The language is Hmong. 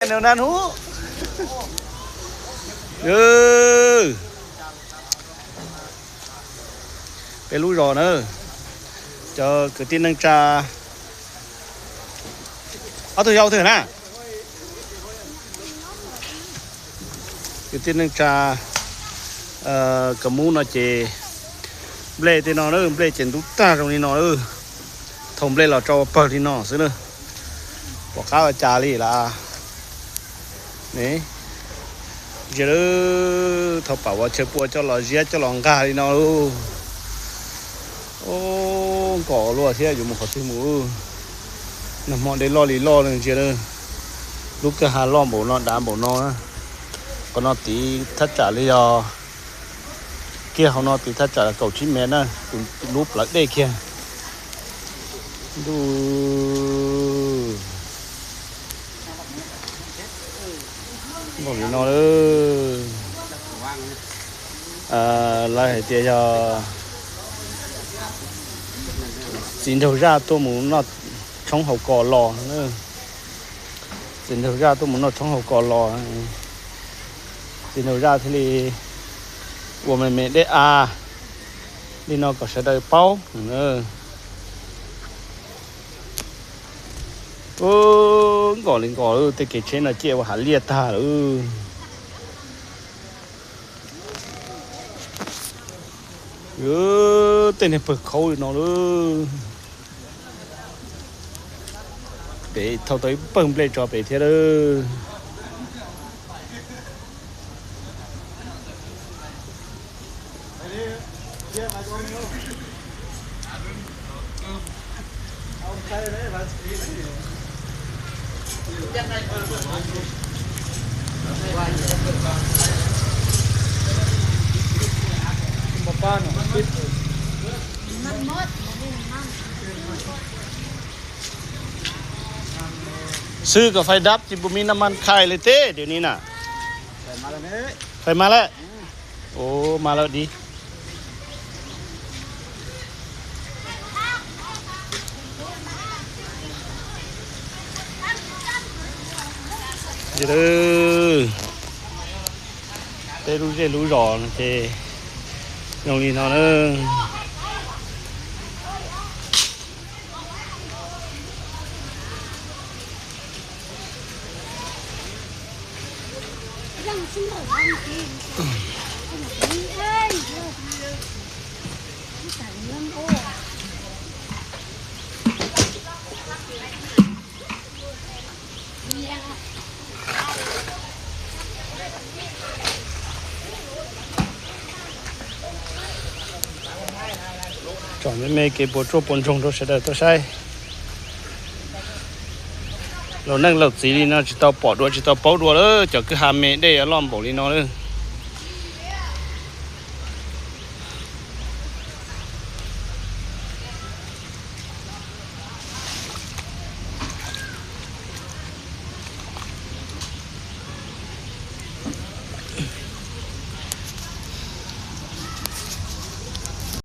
No na hnub. Peb lub zos na, cov kwv tij neej tsa, ob tug yau twg na? Kwv tij neej tsa Kamus no ces nplej tej no na, nplej ces ntub tag zoo li no, thau nplej los tso ua pawg li no xwb na. Pom qab ua cas li lawm ne. Ntsia lawm, thov pam ua chaw pua coj los ziab coj los nqag li no lauj. Nkos luaj thiab, yuav mus qhov twg mus. Nag hmo dej loj li loj li ntsia lawm. Lub kwj ha loj npaum no dav npaum no. Qhov no tid thaj tsam li yog kiag hauv no tid thaj tsam kaum tsib mev na, tus lub plawv dej kiag. Ntuj, npaum li no lawm. Lawv hais tias yog txiv nraug zaj tuaj mus noj tshoob hauv kos los. Txiv nraug zaj tuaj mus noj tshoob hauv kos los, txiv nraug zaj thiaj li ua me me dej av li no kom sawv daws paub. Nkos li nkos, tej kev tsheb no ciaj ua hav liaj tag lawm. Tej niag pawg khaub li no lawm. Pem thau tau ib pawg nplej tso pem thiab lawm. Xwb kom fais dab tsis pub mis nam mas khai li teb diam ni na. Fais mas lawm. Ua mas lawm di. Peb lub zej lub zos no ces zoo li no na. Tsom me me kev puas tsuaj puas ntsoog rau sawv daws tau saib. Laus neej laus txiv li no tsis tau pom dua tsis tau paub dua lawm, cov kwj ha me dej loj npaum li no.